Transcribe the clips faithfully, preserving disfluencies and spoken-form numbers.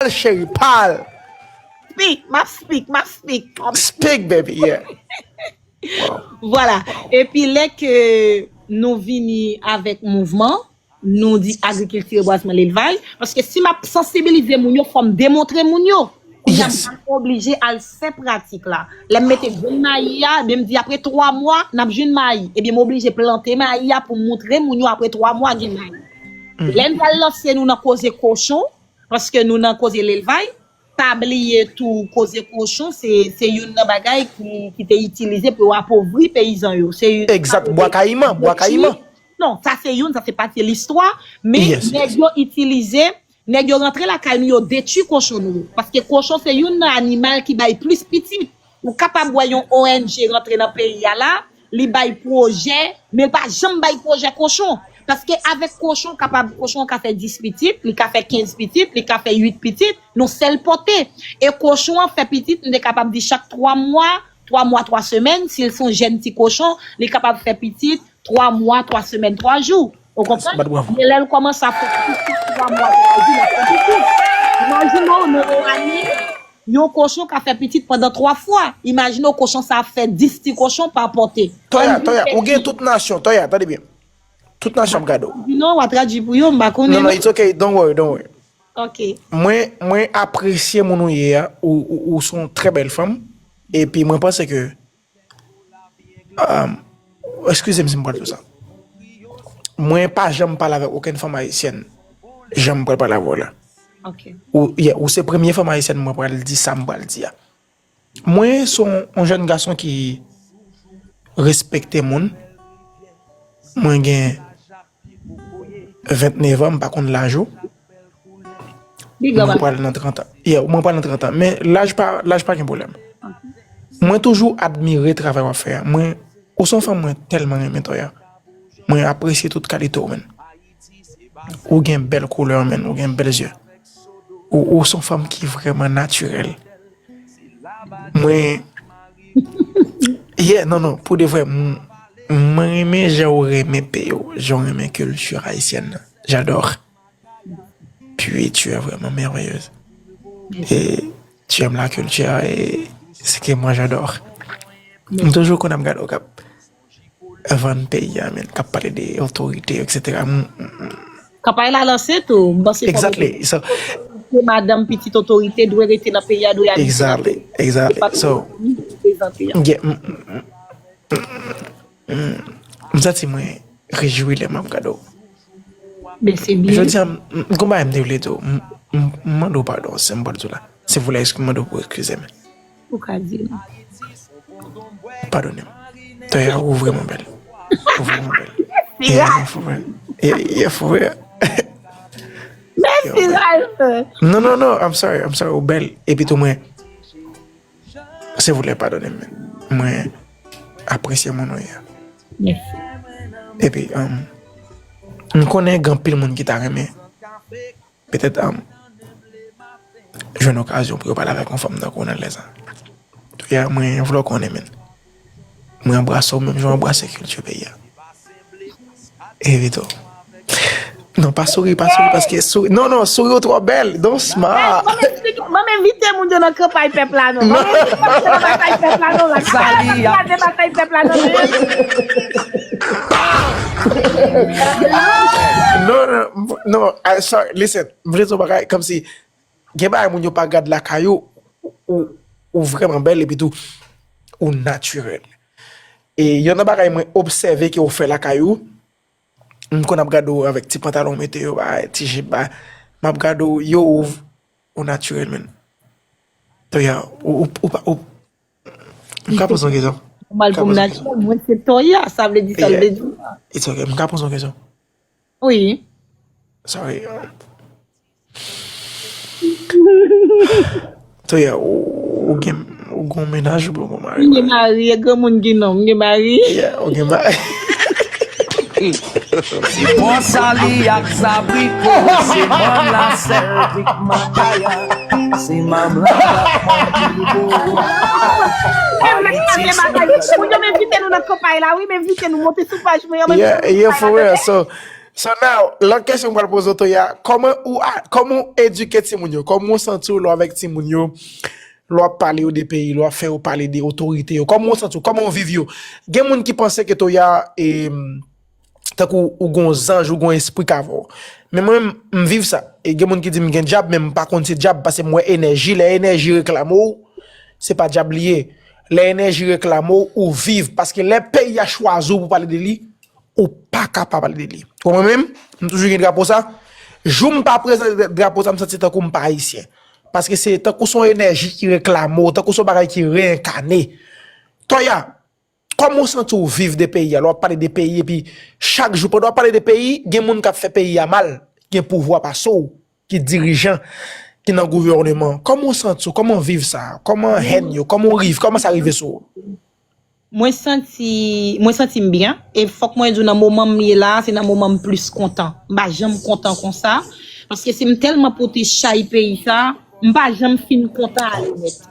Pale, cheri, pale. Speak, m ap speak, m ap speak. Speak, baby, yeah. Vwala. Epi lè ke nou vini avèk mouvman, nou di agrikilti, rebwazman, lelvaj, paske si m ap sansibilize moun yo, fò m demontre moun yo. Kounye a m Yes. pral oblije al fè pratik la. Lè m mete grenn mayi a, ebyen m di apre twa mwa, n ap jwenn mayi. Ebyen m oblije plante mayi a pou m montre moun yo apre twa mwa gen mayi. Lè n pral lanse nou nan koze kochon, paske nou nan koze lelvaj, pa bliye tou koze kochon, se se youn nan bagay ki ki te itilize pou yo apovri peyizan yo. Se youn Egzat, bwa kayiman, bwa kayiman. Non, sa se youn, sa se pati listwa, men Yes, nèg yo itilize, nèg yo rantre lakay nou, yo detwi kochon nou yo. Paske kochon se youn nan animal ki bay plis pitit. Ou kapab wè yon O N G rantre nan peyi a la, li bay pwojè, men l pa janm bay pwojè kochon. Paske avèk kochon, kapab kochon ka fè dis pitit, li ka fè kenz pitit, li ka fè uit pitit, nan sèl pòte. E kochon an fè pitit, nou te kapab di chak twa mwa, twa mwa, twa semèn, si l se yon jèn ti kochon, li kapab fè pitit twa mwa, twa semèn, twa jou. Ou konprann? Bat bravo. Men lè l kòmanse ap fè pitit chak twa mwa, twa jou, l ap fè pitit. Imajine w, nan yon ane, yon kochon ka fè pitit pandan twa fwa. Imajine w, kochon sa ap fè dis ti kochon pa pòte. Toya, Toya, ou gen tout nasyon, Toya, tande byen. Tout nasyon ap gade w. Di non, w a tradui pou yo, m pa konnen. Non, non, it's okay, don't worry, don't worry. Ok. Mwen, mwen apresye moun ou ye a, ou, ou, ou se yon trè bèl fanm, epi mwen panse ke, um, eskize m si m pral di w sa. Mwen pa janm pale avèk okenn fanm ayisyèn, jan m pral pale avè w la. Ok. Ou, yeah, ou se premye fanm ayisyèn mwen pral di sa m pral di a. Mwen se yon, yon jèn gason ki respekte moun. Mwen gen vennèf an, m pa konn laj ou. Big Mwen up. Pral nan trant an. Yeah, mwen pral nan trant an. Men laj pa, laj pa gen pwoblèm. Mwen toujou admire travay w ap fè a. Mwen, ou se yon fanm mwen tèlman renmen, Toya. Mwen apresye tout kalite w, menn. Ou gen bèl koulè, menn. Ou gen bèl zye. Ou, ou se yon fanm ki vrèman natirèl. Mwen, yeah, non, non, pou de vrè, m- mwen renmen jan ou renmen peyi w, jan ou renmen kilti ayisyèn nan. J'adore. Puis tu es vraiment merveilleuse. Et tu aimes la culture et ce que moi j'adore. M toujou konn ap gade w k ap vann peyi a, menn, k ap pale de otorite, et cetera. M- m- Kanpay la lanse tou. M panse fò Exactly. So, ke madanm pitit otorite dwe rete nan peyi a, dwe abite nan exactly, peyi a. Exactly. Pa So, prezante a. yeah, m- m- m- m- m santi mwen rejwi lè m ap gade w. Men se byen. Jodi a, m- m- gon bagay m te vle di w. M- m- m mande w padon, se m pral di w la. Se pou la, eskize, m mande w pou eskize m. Ou ka di l. Padone m. Toya, ou vrèman bèl. Ou vrèman bèl. Yeah, for real. Yeah, yeah, for real. Mèsi, Ralph. Non, non, non, I'm sorry, I'm sorry, ou bèl. Epi tou mwen, se vle padone m. Mwen apresye moun ou ye a. Mèsi. Epi, um, m konnen gen anpil moun ki ta renmen. Petèt, um, jwenn okazyon pou yo pale avèk yon fanm tankou w nan lè sa. Toya, mwen vle w konnen, menn. Mwen anbrase w menm jan w anbrase kilti peyi a. Evite w. Non, pa souri, pa souri, paske souri. Non, non, souri w twò bèl. Don't smile. Ban m eksplike, ban m envite moun yo nan kanpay pèp la non. Ban m envite moun yo nan kanpay pèp la non. La Sali, gade batay pèp la non. Non, non, non, I, sorry, listen. M vle di w bagay, kòmsi gen bagay moun yo pa gad lakay ou, ou, ou vrèman bèl, epi tou, ou natirèl. E yon nan bagay mwen obsève ke ou fè lakay ou, m konn ap gade w avèk ti pantalon w mete yo, bay, ti jip, bay, m ap gade w, yo, ou, ou natirèl, menn. Toya, ou, ou, ou pa, ou, m ka poze yon kesyon? Mal pou m natirèl, mwen se Toya, sa vle di sa l vle di. It's okay, m ka poze yon kesyon? Wi. Sorry. Toya, ou, ou gen, ou gen mennaj ou gen mari? M gen mari, e granmoun ki non, m gen mari. Yeah, ou gen mari. Se bon sali ak zabriko, se manm la sèvik makaya, se manm la manm pibo. Moun yo m envite nou nan kanpay la, wi, m envite nou monte sou paj mwen. Yeah, yeah, for real. So, So now, lòt kesyon m pral poze w, Toya, kòman ou a- kòman w edike timoun yo? Kòman w santi w lè w avèk timoun yo? Lè w ap pale yo de peyi, lè w ap fè yo pale de otorite yo. Kòman w santi w? Kòman w viv yo? Gen moun ki panse ke Toya, e, tankou ou gon zanj, ou gon espri k avè w. Men mwen menm, m viv sa. E gen moun ki di m gen dyab, men m pa konn se dyab, paske m wè enèji. Lè enèji reklame w, se pa dyab li ye. Lè enèji reklame w, ou viv. Paske lè peyi a chwazi w pou pale de li, ou pa ka pa pale de li. Ou konprann menm? M toujou gen drapo sa. Jou m pa prezante drapo sa, m santi tankou m pa ayisyen. Paske se tankou se yon enèji ki reklame w, tankou se yon bagay ki reenkane. Toya, kòman w santi w viv de peyi a? Lè w ap pale de peyi, epi chak jou, pandan w ap pale de peyi, gen moun k ap fè peyi a mal, gen pouvwa pase w, ki dirijan, ki nan gouvèneman. Kòman w santi w? Kòman w viv sa? Kòman hèn yo? Kòman w rive? Kòman sa rive sou ou? Mwen santi, mwen santi m byen. E fòk mwen di w nan moman m ye la, se nan moman m plis kontan. M pa janm kontan konsa. Paske si m tèlman pote chay peyi sa, m pa janm fin kontan ale nèt.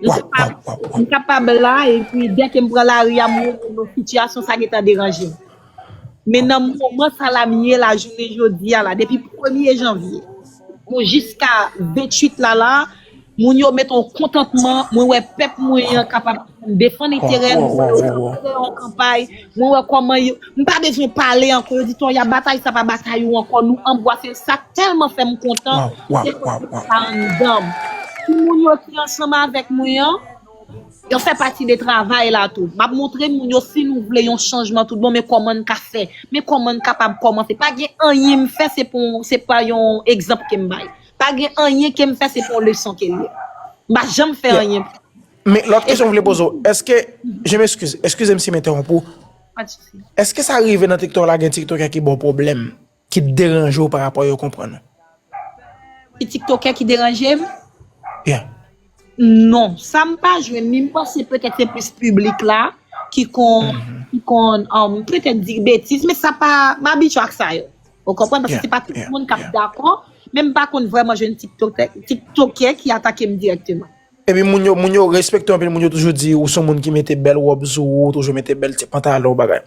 M kapab, m kapab la, epi dèke m pran lari a, m wè m nan yon sitiyasyon, sa gentan deranje m. Men nan moman sa la m ye la, jounen jodi a la, depi premye janvye pou jiska venntuit la la, moun yo mete yon kontantman, mwen wè pèp mwen an kapab defann enterè nou, yo fè yon kanpay, mwen wè kòman yo, m pa bezwen pale ankò, yo di Toya batay sa pa batay ou ankò, nou anbwase l, sa tèlman fè m kontan, se kontan sa anndan m. Timoun yo ki ansanm avèk mwen an, yo fè pati de travay la tou. M ap montre moun yo si nou vle yon chanjman tout bon, men kòman n ka fè, men kòman n kapab kòmanse. Pa gen anyen m fè, se pou, se pa yon egzanp ke m bay. Pa gen anyen ke m fè, se pa yon leson ke l ye. M pa janm fè anyen. Men lòt kesyon m vle poze w, èske, je m'excuse, excusez-moi si m entèwonp ou, èske sa rive nan TikTok la gen TikTokè ki ba w pwoblèm, ki deranje w pa rapò yo konprann ou? Ki TikTokè ki deranje m? Yeah. Non, sa m pa jwenn, ni m panse petèt se plis piblik la ki konn, ki konn um, petèt di betiz, men sa pa, m abitye ak sa yo. Ou konprann? Paske se pa tout moun k ap dakò, men m pa konn vrèman jwenn TikTokè, TikTokè ki atake m dirèkteman. Epi moun yo, moun yo respekte w anpil, moun yo toujou di ou se yon moun ki mete bèl wòb sou ou, toujou mete bèl ti pantalon, bagay.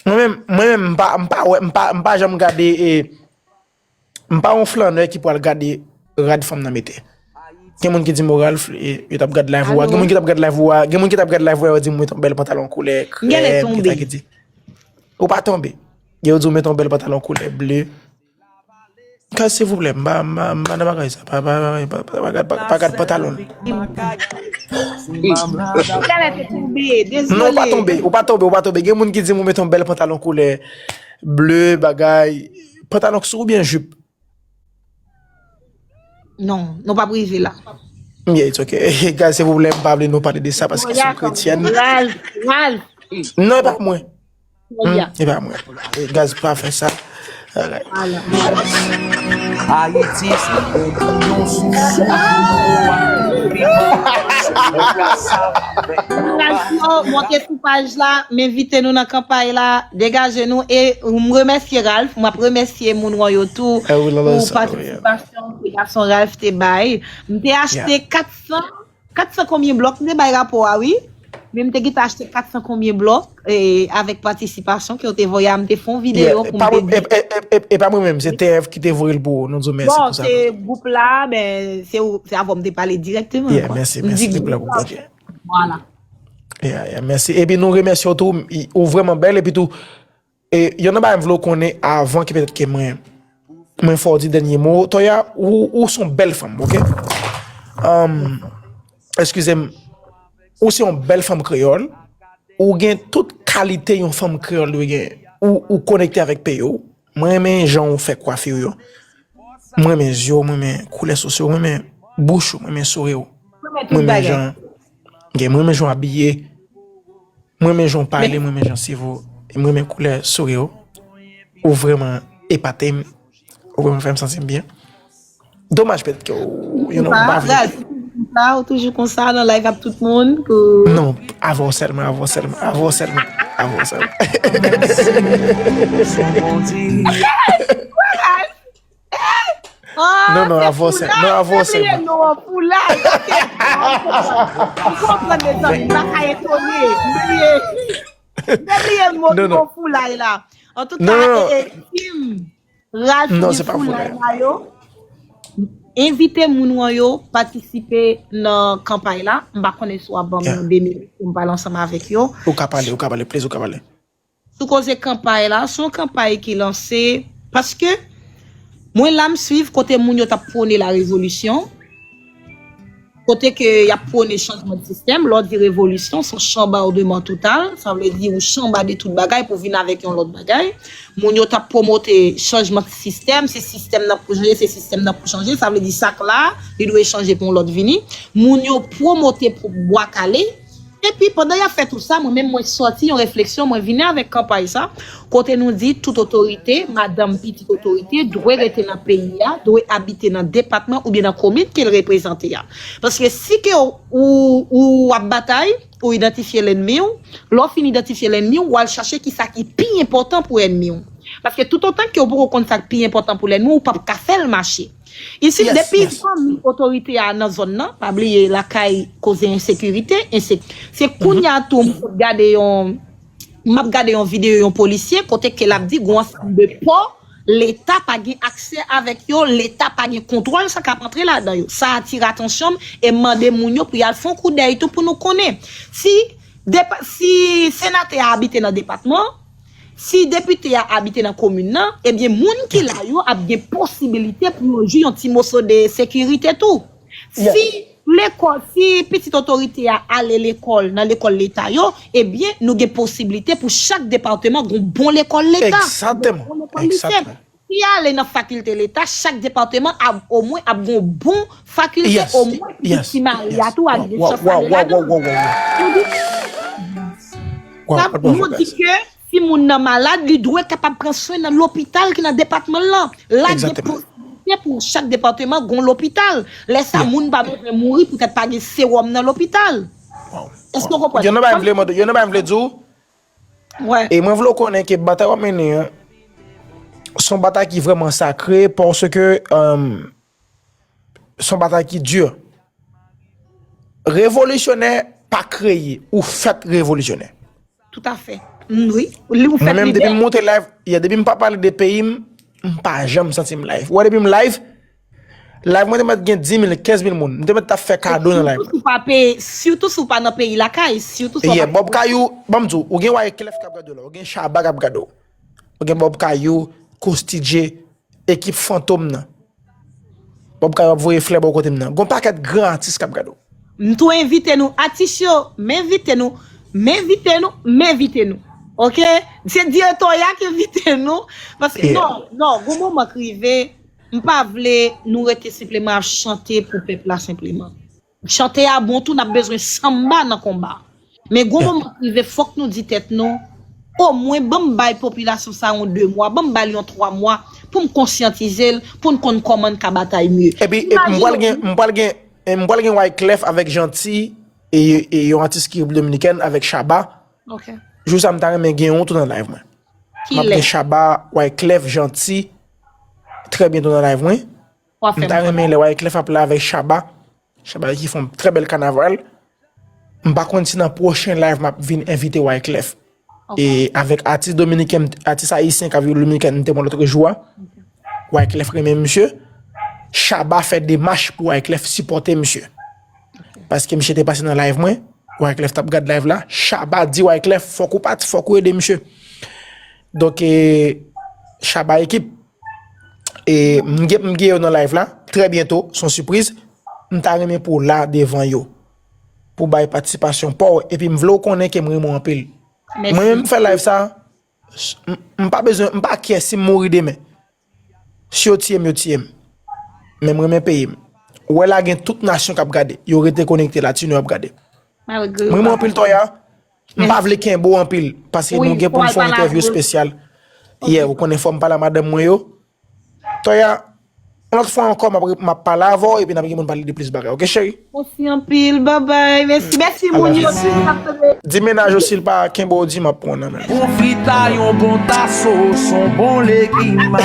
Mwen menm, mwen menm, m pa, m pa wè, m pa, m pa janm gade, e, m pa yon flannè ki pral gade rad fanm nan mete. Gen moun ki di m, o Ralph, e, yo t ap gad live ou a. Gen moun ki t ap gad live ou a. Gen moun ki t ap gad live ou a, yo di m mete yon bèl pantalon koulè krèm, ki ta ki di. Ou pa tonbe. Yo di w mete yon bèl pantalon koulè ble. Guys, silvouplè, m pa, m pa, m pa nan bagay sa. Pa, pa, pa, pa, pa, pa gad, pa, pa gad pantalon. Talè te tonbe, dezole. Non, ou pa tonbe, ou pa tonbe, ou pa tonbe. Gen moun ki di m ou mete yon bèl pantalon koulè ble, bagay. Pantalon sou oubyen jip? Non, nou p ap rive la. Yeah, it's okay. Guys, silvouplè, m pa vle nou pale de sa paske se yon kretyèn. Ralph, Ralph. Non, e pa mwen. Konya. E pa mwen. Guys, pa fè sa. Alright. Vwala. Ayiti se yon bouyon sou fou. Moun yo monte sou paj la, m envite nou nan kanpay la, degaje nou e m remèsye Ralph, m ap remèsye moun yo tou Eh, oui, la, la, pou sa, oui. Patisipasyon ke gason Ralph te bay. M te achte kat san, kat san konbyen blòk m te bay rapò a, wi. Men m te gentan achte kat san konbyen blòk e, avèk patisipasyon ke w te voye a, m te fè yon videyo pou m te di. E pa mwen menm, se T F ki te voye l pou ou. Nou di w mèsi Bon, pou sa. Se gwoup la, men se ou- se avè w m te pale dirèkteman. Yeah, mèsi, mèsi, se plè pou Bondye. Vwala. Yeah, yeah, mèsi. Epi nou remèsye w tou, ou vrèman bèl, epi tou, e, yon nan bagay m vle w konnen avan ke petèt ke mwen, mwen fè w di dènye mo. Toya, ou, ou se yon bèl fanm, oke? Um, eskize m, ou se yon bèl fanm kreyòl, ou gen tout kalite yon fanm kreyòl dwe gen. Ou, ou konekte avèk peyi w. Mwen renmen jan w fè kwafi w yo. Mwen renmen zye w, mwen renmen koulè soso w, mwen renmen bouch ou, mwen renmen souri w. Mwen renmen jan, gen, mwen renmen jan w abiye. Mwen renmen jan w pale, mwen renmen jan w swiv ou. E mwen renmen koulè souri w. Ou vrèman epate m. Ou vrèman fè m santi m byen. Domaj petèt ke w, you know, m pa vle. Sa, ou toujou konsa nan live ak tout moun. Non, avè w sèlman, avè w sèlman, avè w sèlman, avè w sèlman. Non, non, avè w sèlman, non, avè w sèlman. Non, foulay, ok. M konprann, mezanmi, m pa ka etone. M bliye. M te bliye mo foulay la. Antouka, e, e, Tim, Ralph gen foulay la yo. Envite moun ou an yo patisipe nan kanpay la. M pa konnen si w ap ban mwen de minit pou m pale ansanm avèk yo. Ou ka pale, ou ka pale, please, ou ka pale. Sou koze kanpay la, se yon kanpay ki lanse, paske mwen la m swiv kote moun yo t ap pwone la revolisyon, kote ke y ap pwone chanjman de sistèm. Lè w di revolisyon, se yon chanbardman total, sa vle di ou chanbade tout bagay pou vin avèk yon lòt bagay. Moun yo t ap pwomote chanjman de sistèm, se sistèm nan pou chanje, se sistèm nan pou chanje, sa vle di sa k la, li dwe chanje pou yon lòt vini. Moun yo pwomote pou bwa kale, Epi, pandan y ap fè tout sa, mwen menm, mwen sòti yon refleksyon, mwen vini avèk kanpay sa, kote nou di tout otorite, madanm, pitit otorite, dwe rete nan peyi a, dwe abite nan depatman oubyen nan komin ke l reprezante a. Paske si ke w, ou, ou ap batay, ou idantifye lènmi w, lè w fin idantifye lènmi w, w al chache kisa ki pi enpòtan pou ènmi w. Paske toutotan ke w poko konn sa k pi enpòtan pou lènmi w, ou p ap ka fè l mache. Isi, depi fanmi otorite a nan zòn nan, pa bliye lakay koze ensekirite, se kounye a tou m sot gade yon, m ap gade yon videyo yon polisye kote ke l ap di gon ansanm de pò, Leta pa gen aksè avèk yo, Leta pa gen kontwòl sa k ap antre ladan yo. Sa atire atansyon m e m mande moun yo pou y al fè yon koudèy tou pou nou konnen. Si, depa, si senatè a abite nan depatman, Si depite a abite nan komin nan, ebyen moun ki la yo ap gen posibilite pou yo jwi yon ti moso de sekirite tou. Si lekòl, si pitit otorite a ale lekòl nan lekòl leta yo, ebyen nou gen posibilite pou chak depatman gon bon lekòl leta, gon bon lekòl lise. Si y ale nan fakilte leta, chak depatman ap, omwen ap gon bon fakilte, omwen pou ti Maria tou ap gen chans ale ladan. Sa pou nou di ke si moun nan malad, li dwe kapab pran swen nan lopital ki nan depatman l lan. La gen posibilite pou chak depatman gon lopital. Lè sa, moun pa bezwen mouri poutèt pa gen sewòm nan lopital. Èske w konprann? Yon nan bagay m vle mande, yon nan bagay m vle di w. E mwen vle w konnen ke batay w ap mennen an, se yon batay ki vrèman sakre paske, um, se yon batay ki di. Revolisyonè pa kreye, ou fèt revolisyonè. Toutafè. Mm, wi. Li ou fèt lidè. Mwen menm, depi m monte live, yeah, depi m pa pale de peyi m, m pa janm santi m live. Ou wè, depi m live, live mwen te mèt gen dis mil, kenz mil moun. M te mèt t ap fè kado nan live mwen. Sitou si w pa peye, sitou si w pa nan peyi lakay, sitou si w pa. Yeah, Bob Kayou, ban m di w, ou gen Wyclef k ap gade w la, ou gen Shabba k ap gade w. Ou gen Bob Kayou, Costi J, ekip Fantom nan. Bob Kayou ap voye flè bò kote m nan. Gon pakèt gran atis k ap gade w. M tou envite nou, atis yo, m envite nou, m envite nou, m envite nou. Oke? Se Dieu Toya ki envite nou. Paske, non, non, gon moman k rive, m pa vle nou rete senpleman ap chante pou pèp la senpleman. Chante a bon tou, n ap bezwen sanba nan konba. Men gon moman k rive, fòk nou di tèt nou, omwen ban m bay popilasyon sa yon de mwa, ban m ba l yon twa mwa, pou m konsyantize l, pou n konn kòman n ka batay mye. Epi, epi m pral gen, m pral gen, e, m pral gen Wyclef avèk Jeanty, e, e yon atis ki Repiblik Dominikèn avèk Shabba. Jou sa, m ta renmen gen yon tou nan live mwen. M ap gen Shabba, Wyclef, Jeanty, trè byento nan live mwen. M ta renmen lè Wyclef ap la avèk Shabba. Shabba ki fè yon trè bèl kanaval. M pa konn si nan pwochen live m ap vin envite Wyclef. E avèk atis dominiken, atis ayisyen k ap viv Dominikèn, m te pran lòt jou a. Wyclef renmen misye. Shabba fè demach pou Wyclef sipòte misye. Paske misye te pase nan live mwen. Wyclef t ap gad live la. Shabba di Wyclef, fòk ou pati, fòk ou ede misye. Donk, e, Shabba ekip, e, m gen, m gen yo nan live la, trè byento, se yon sipriz. M ta renmen pou w la devan yo, pou bay patisipasyon pa w, epi m vle w konnen ke m renmen w anpil. Mwen menm m fè live sa, m, m pa bezwen, m pa kè si m mouri demen. Si yo tiye m, yo tiye m. Men m renmen peyi m. Ou wè la gen tout nasyon k ap gade. Yo rete konekte, latino ap gade. M renmen w anpil, Toya. M pa vle kenbe w anpil, paske nou gen pou n fè yon entèvyou espesyal. Yeah, ou konnen fò m pale a madanm mwen yo. Toya, yon lòt fwa ankò, m ap, m ap pale avè w, epi n ap gen pou n pale de plis bagay. Oke, cheri? Mèsi anpil, babay. Mèsi, mèsi moun yo tou k ap tande. Di mennaj ou, si l pa kenbe w, di m ap pran w nan men l. Konfli ta yon bon taso, s on bon legim.